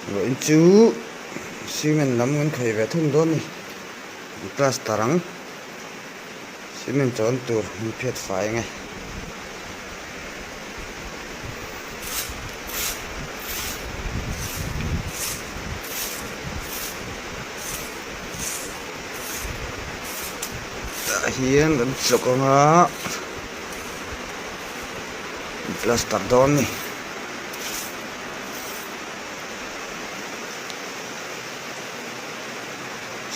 Vawiin chu cement lam kan khei ve thung dawn a ni an plaster ang cement chawn tur an phiat fai ang e. Tah hian kan chawk ang a plaster dawn a ni.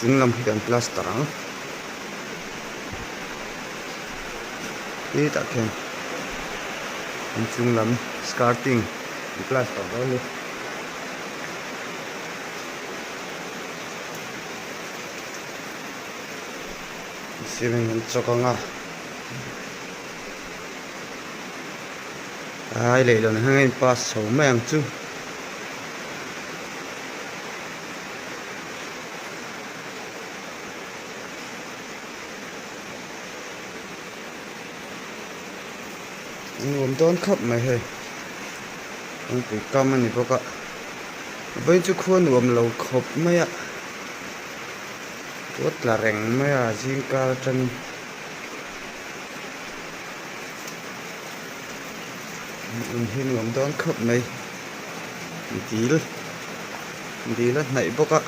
Chung lam hi kan plaster ang hetah khian inchung lam skirting an plaster dawn a ni. Cement an chawk ang a ai leihlawn hian a in pass chho mai ang chu. Nuam dawn khawp mai hei kawngpui kam a ni bawk a vawiin chu khua nuam lo khawp mai a ruat tla reng mai a zing kar atangin in hi nuam dawn khawp mai dil dil a hnaih bawk a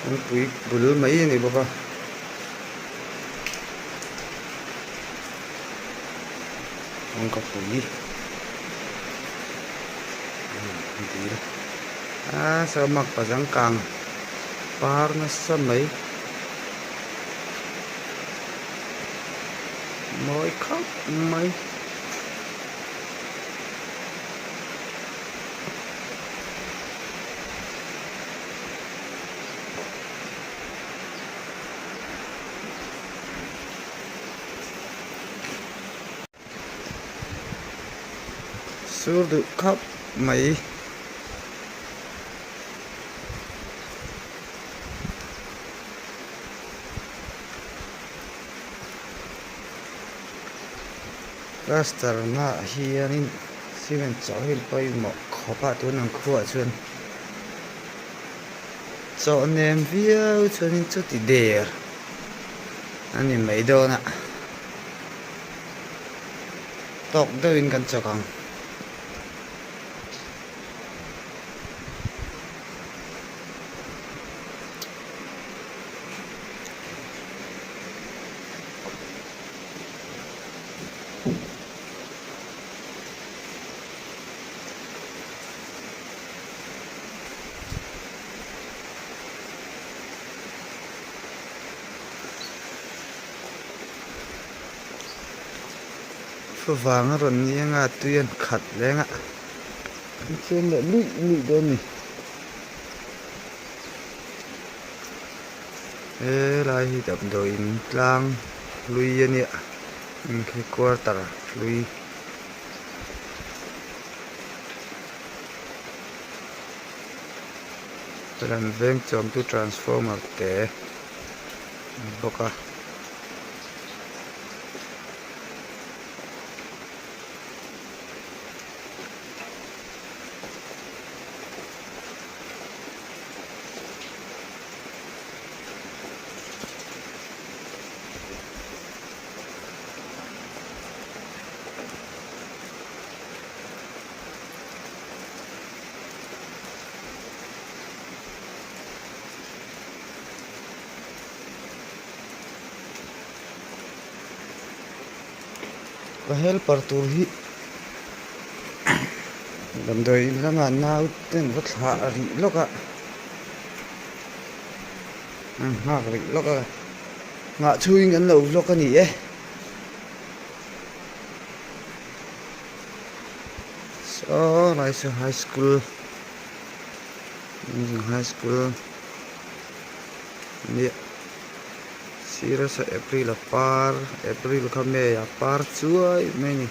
kawngpui bul mai a ni bawk a. Kawngka pui dil a samak pazang kang par nasa mai mawi khauh mai. Sur duh khawp mai. Plaster naah hianin cement chawh hi pawimawh khawp a tun ang khuaah chuan chawh nem viau chuanin chuti der. A ni mai dawn a, tawk deuhin kan chawk ang. Thuvang a rawn ni anga tui an khat leng a an cheng leh luih luih dawn a ni helai hi damdawiin tlang hlui a nia khi quarter hlui. Ran veng chawmtu transformer te a ni bawk a. Ka helper tur hi damdawi in lamah naute an va thlah rih lawk a an nghak rih lawk a nghah chhungin an lo vlog a ni e. Saw lai saw high school high school nia sir a saw april a par april kha may a par chuai mai a ni.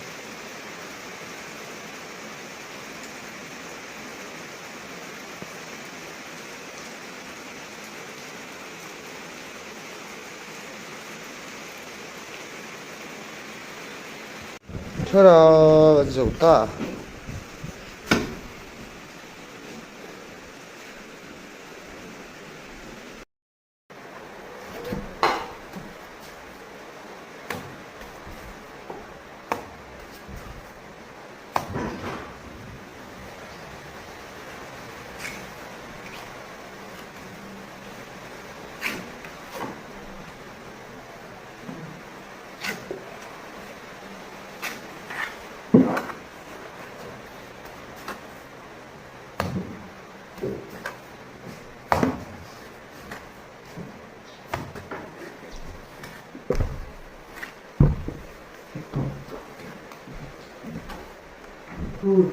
Thlalak an zo ta. Ding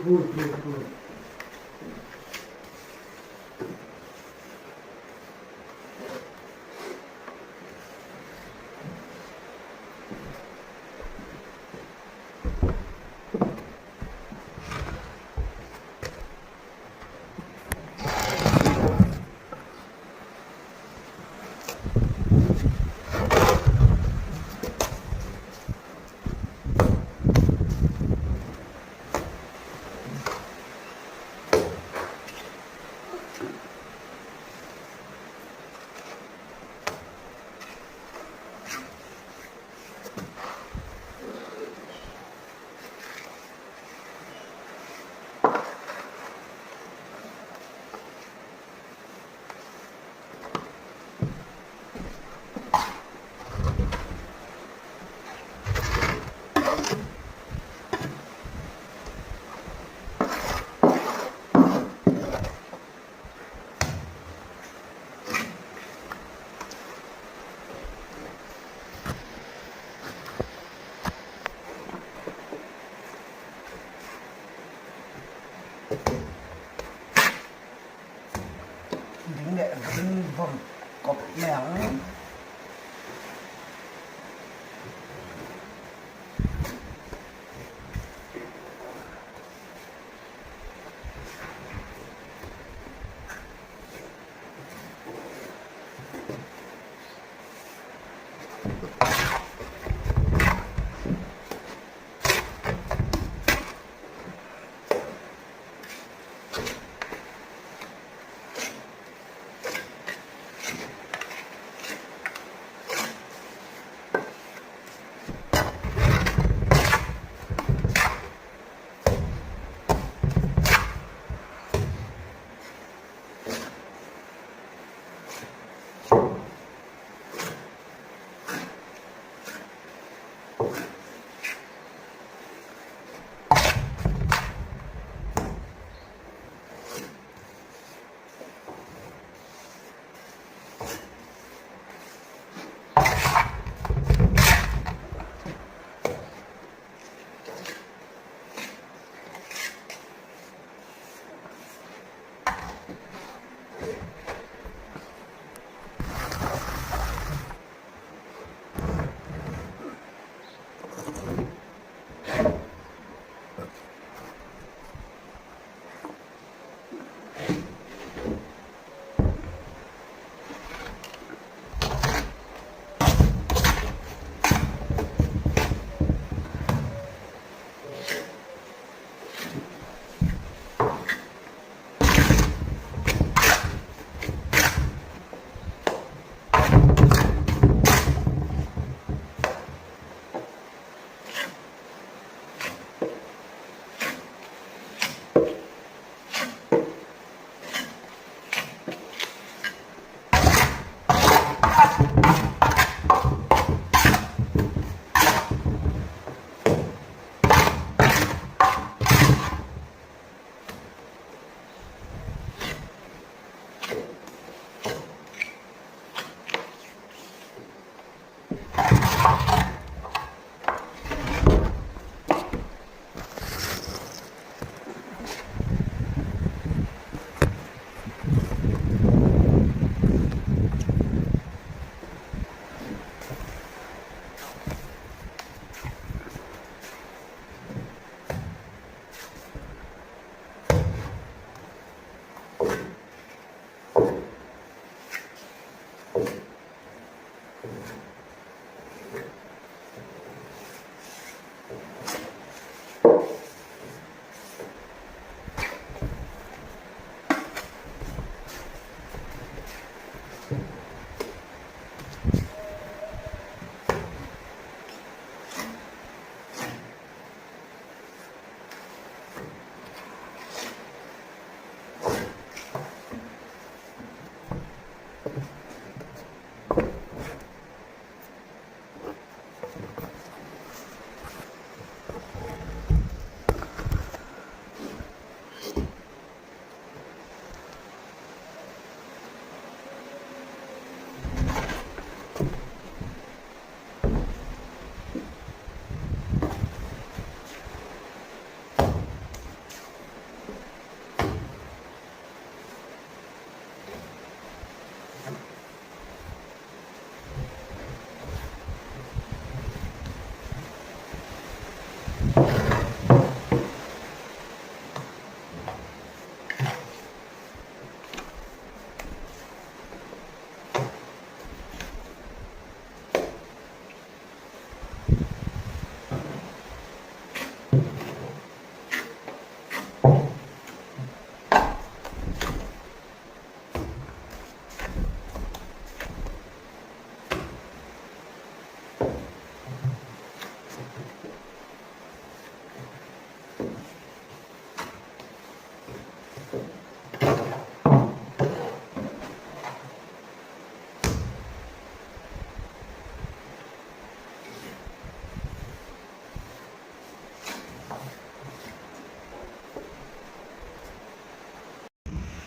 leh vawm vawm kawp mai ang.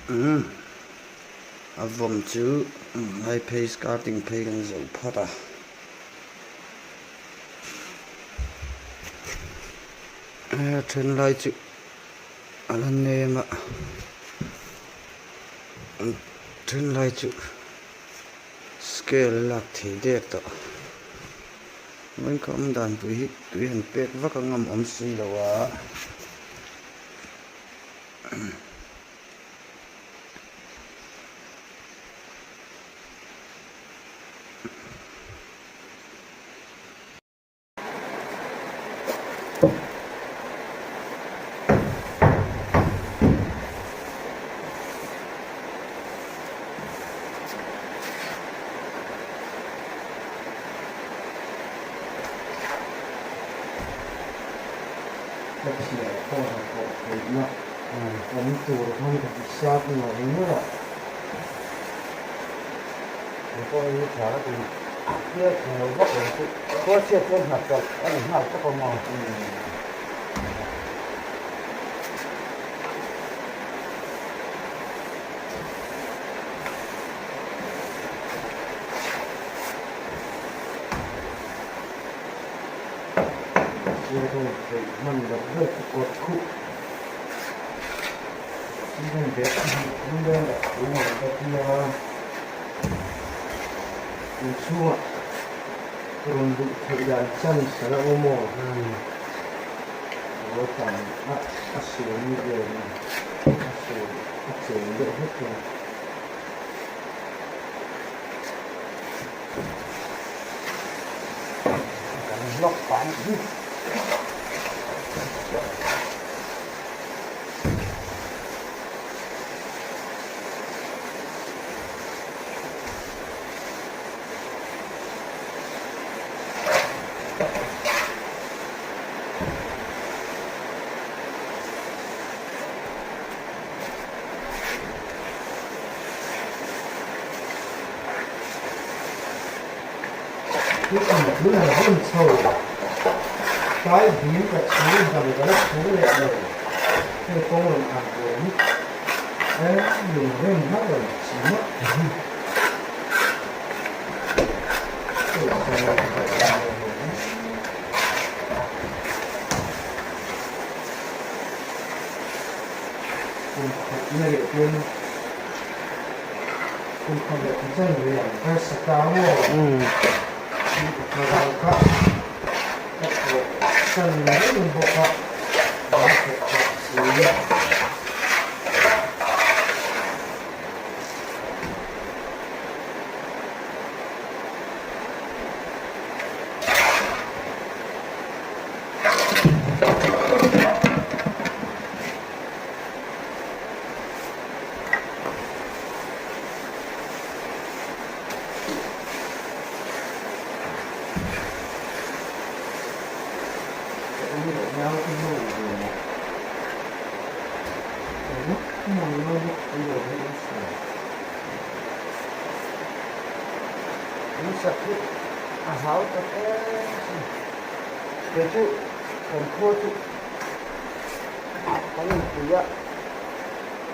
Umm a vawm chu lai phei skirting phei kan zo phawt a. A then lai chu a la nem a a then lai chu scale a lak thei der tawh. Vawiin ka awm dan pui hi tui han pek vak a ngam awm si lo a. Ka thian pawh han pawh theihna awm tur khan ka ti sat ngawr ngawr a. Eng pawh hi tha ka ti hial thei lo vak lo chu khua chhiat chuan hna chawlh a ni nghal tawp ang aw. Sir rawn theih hman loh ber chu kawt khuh sir rawn bag a hmuh thum dawn a thu ang ka tia inchhungah rawn luh theih dan chance a la awm aw a tam a a siam vel a siam a cheng deuh hlek a. Kan vlog pah a nih hi. Tun an hun chho tlai bim ka chhung dang ka la chhung leh lo hei kawng rawn ang tur hi e lung rem hlauh rawn chim a. Kum khat na leh tum kum khat leh kum chan ve ang harsa ta maw? Ka ral kha ka thawh chan reng bawk a, ka thawk chak si. Insak hi a hau tak em a ni. Kei chu kan khua chu kan inpui a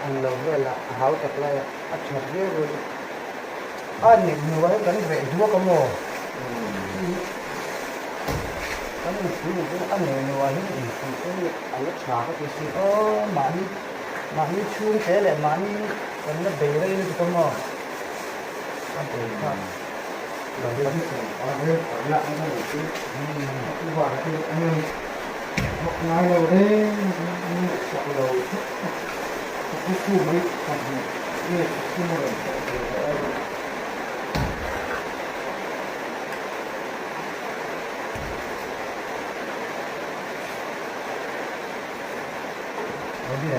ang lo vel a, a hau tak lai a, a that viau rual in a neih hnuah hian kan reh duak a maw? Kan inpui leh chuan a neih hnuah hian inpui te hi a la tha ka ti si aw mahni mahni chhungte leh mahni kan la bei rei lutuk a maw? A bei kha.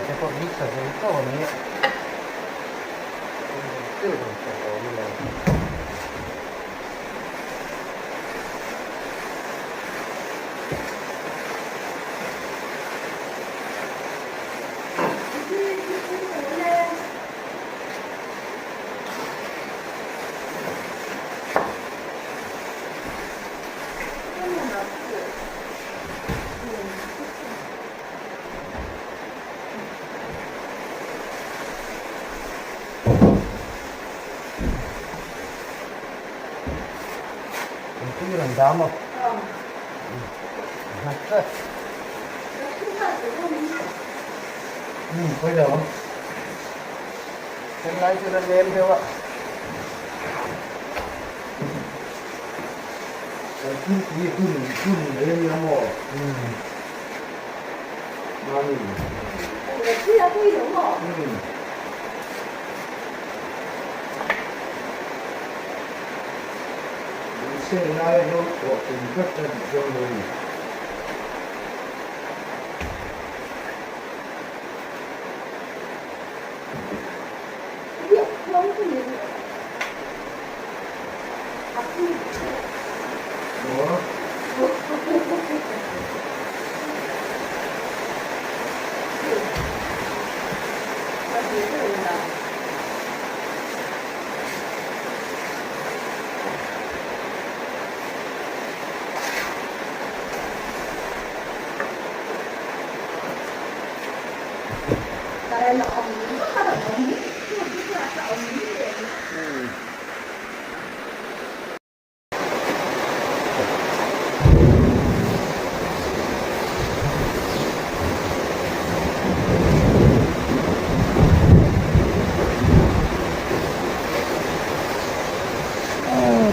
Te pawh hi sa zo chauh a ni a. rawn dah maw? Umm pawi lo ang. Then lai chu la lem deuh a. Kan thilpui hun hun mai a nia maw? Umm. Mami. Umm. Lungsen laia hlo thawh tum tlat a nih chuan lo ni.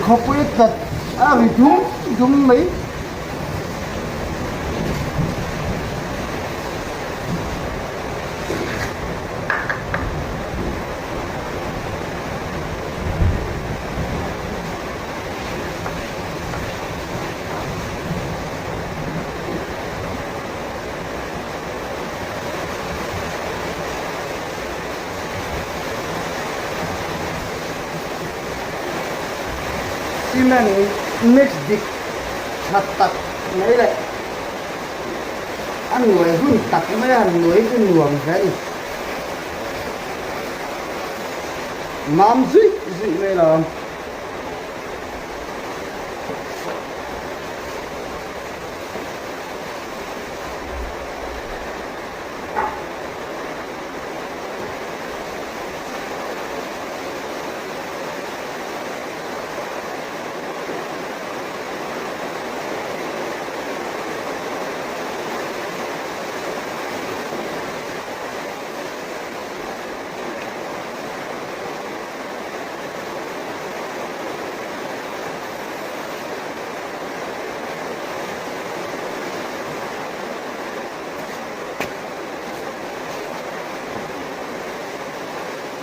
Khawpui tlat a ri dum dum mai. Cement mix dik tha tak mai leh a nuai hun tak mai a nuai chu nuam hle a ni. Mam zuih zuih mai lo.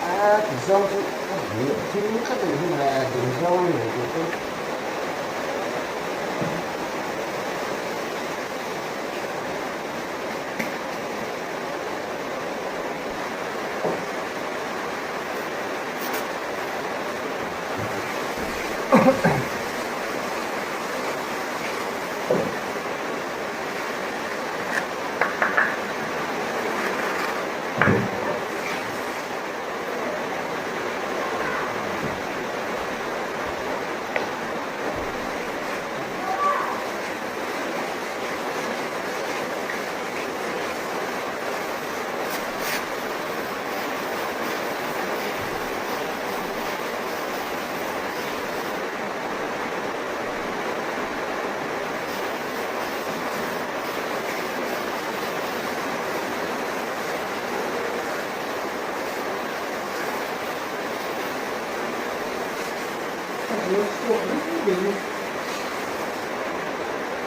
A ti zawng chu a hmuh thim tlat a ni hi mawle a ding zawng a ni tih chu.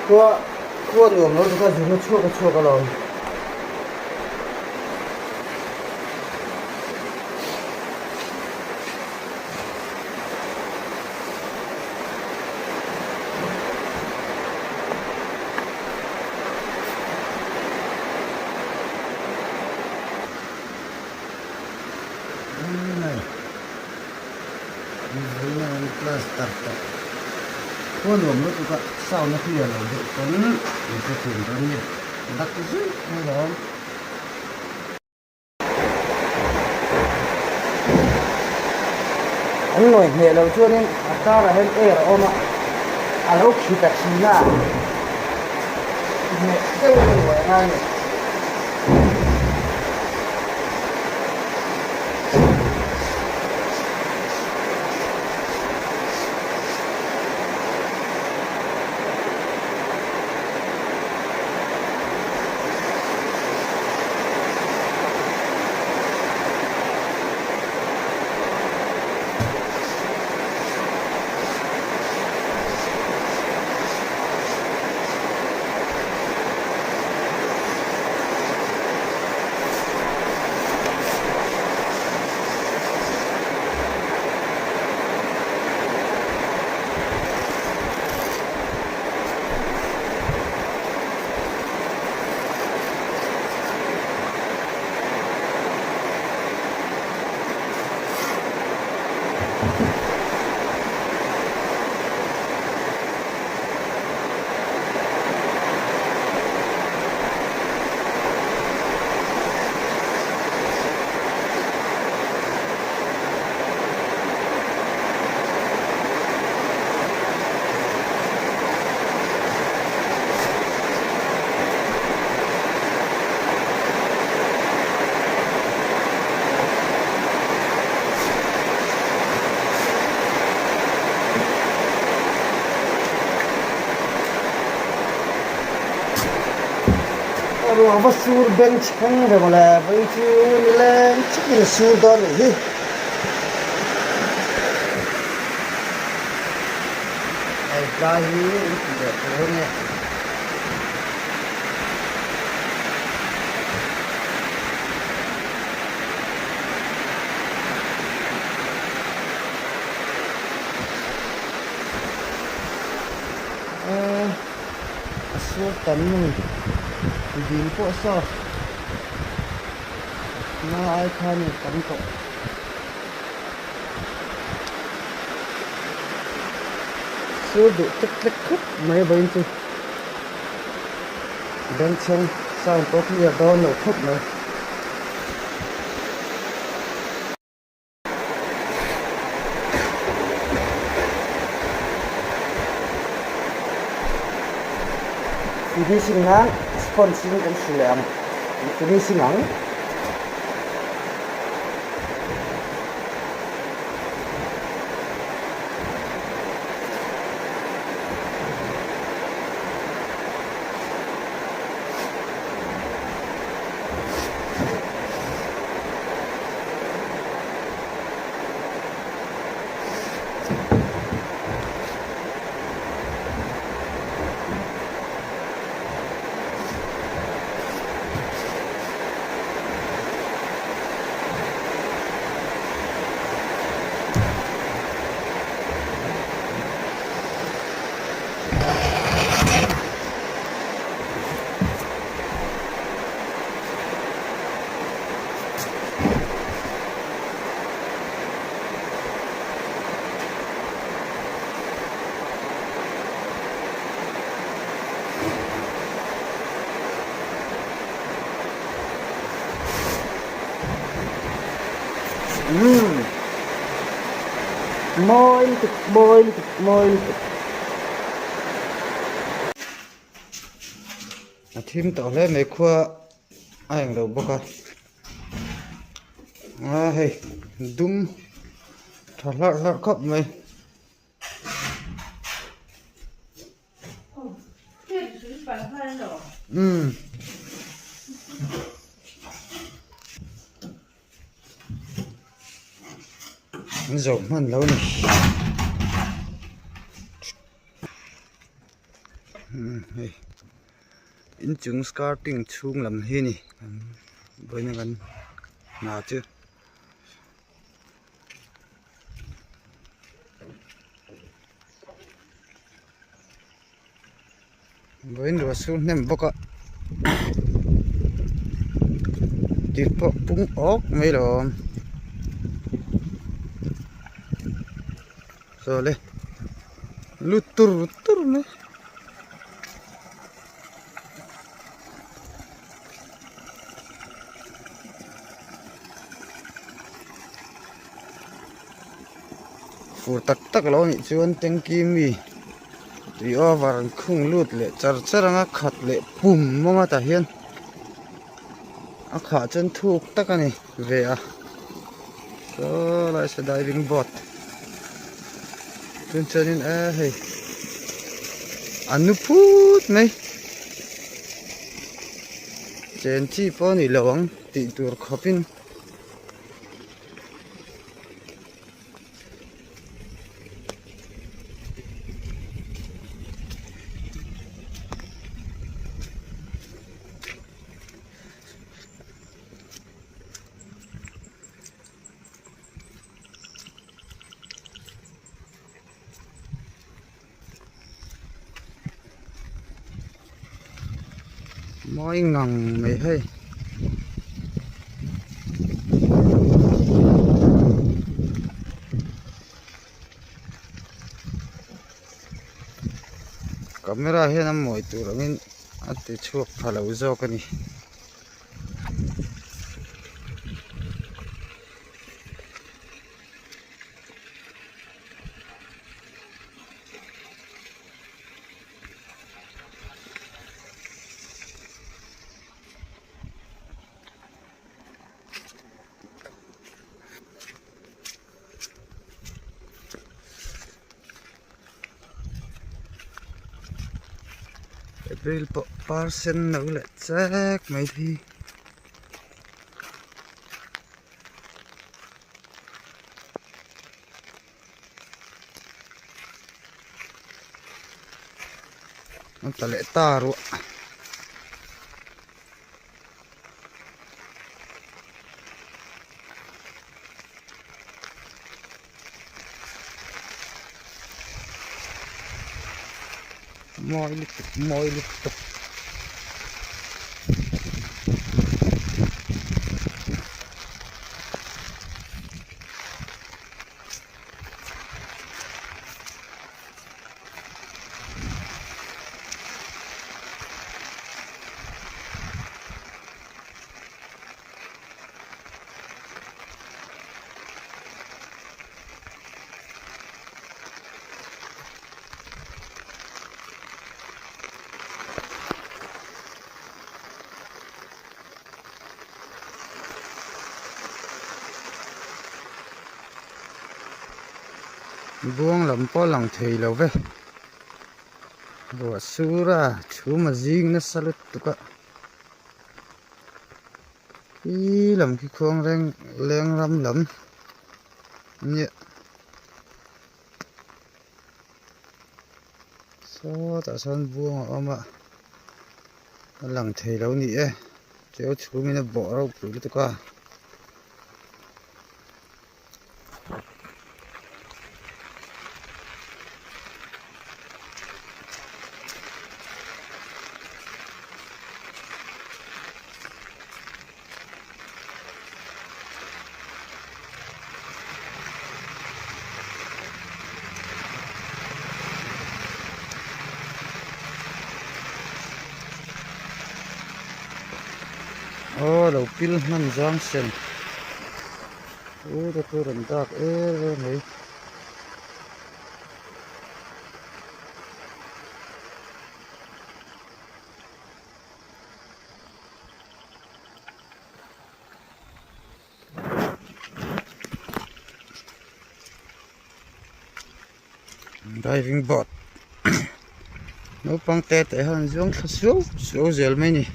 Khua khua nuam lo chu kha zirna chhuak a chhuak alawm. Khua nuam lutuk a sound a clear lo deuh pawn in hrethiam dawn nia dak zuih mai lawm. An ngawi hneh loh chuanin a karah hian air a awm a, a lo khi ta thin a, hneh deuh in a ngawi a ngai a ni. Ruang va sur beng chheng ve mawle vawiin chu nileng chikin a sur dawn anih hi. Hei tlai hi in tih leh tur a ni. A sur tam a ni dil pawh saw hma ai khan a tam tawh. Sur duh tlek tlek khawp mai vawiin chu bengchheng sound pawh clear dawn lo khawp mai. Finishing nan sponge in kan hrilh leh ang finishing ang. Umm mawi lutuk mawi lutuk mawi lutuk a thim tawh hle mai khua a eng lo bawk a a hei dum tha hlarh hlarh khawp mai. Umm an zawh hman lo a ni umm hei inchung skirting chhung lam hi a ni vawiin a kan hna chu. Vawiin ruah sur hnem bawk a tui pawh pung awk mai lo a awm saw le lut tur tur mai. Fur tak tak lo nih chuan tanky mi tui over an khung lut leh char char anga khat leh pum mawng a tah hian a khah chuan thuk tak a ni ve a saw lai saw diving board chun chuanin e hei a nu phut mai chen chi pawh a ni lo ang tih tur khawpin. Mawi ngang mai hei. Camera hian a mawi tur angin a ti chhuak pha lo zawk a ni. April pawh par sen no leh chek mai hi. An tla leh ta ruah. Mawi lutuk mawi lutuk. Buang lam pawh a lang thei lo ve ruah sur a chhum a zing nasa lutuk a ih lam khi khuang reng leng ram lam nia sawtah sawn buang a awm a a lang thei lo ni e cheu chhum in a bawh ropui lutuk a. Aw lo pil hman zang sen u te chu rawn dak em em mai. Diving board naupang te te hian an zuang thla suau suau zel mai a ni.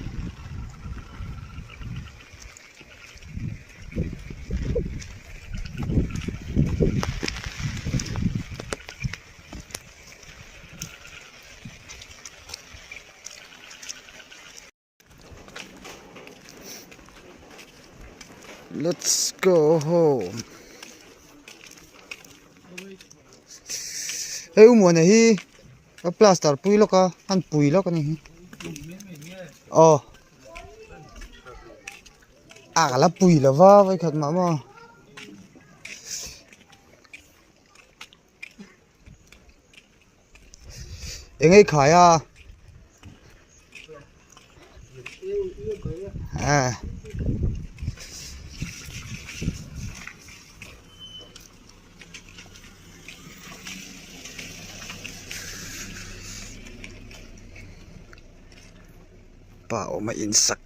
Let's go home hei u muana hi a plaster pui lawk a an pui lawk a ni hi aw a ka la pui lo va vawikhat mah maw. Eng ei khai a à pa awm a in sak.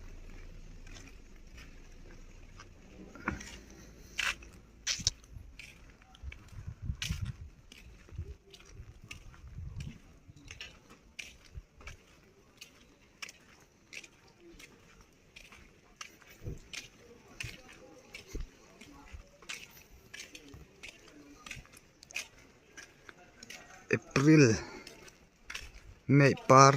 April May par.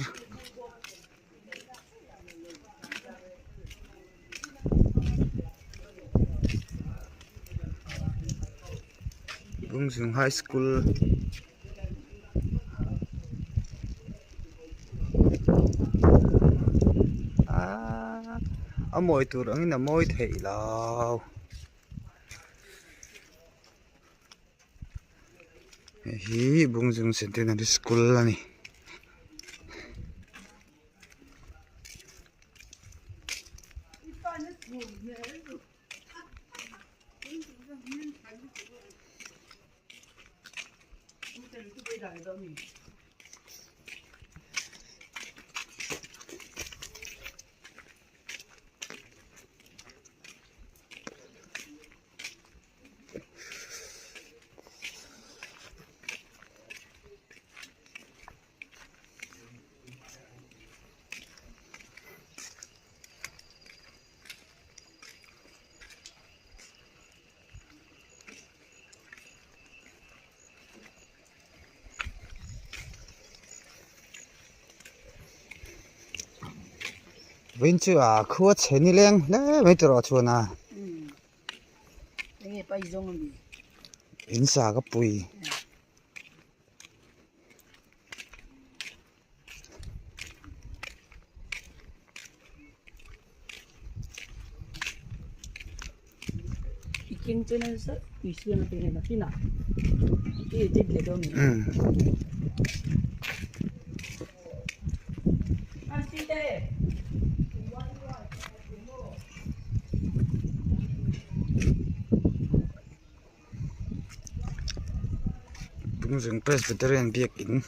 Bungzung high school aaa a mawi tur angin a mawi theih lo. Hei hi Bungzung Centenary School a ni. Vawiin chu a khua chhe ni leng hle mai tawh rawh chuan a in sa ka pui. Bungzung Presbyterian biakin.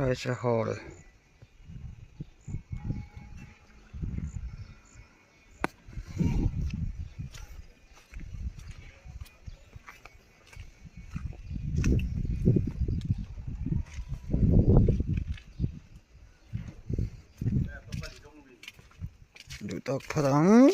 Rice hall. Duh tawk phawt ang.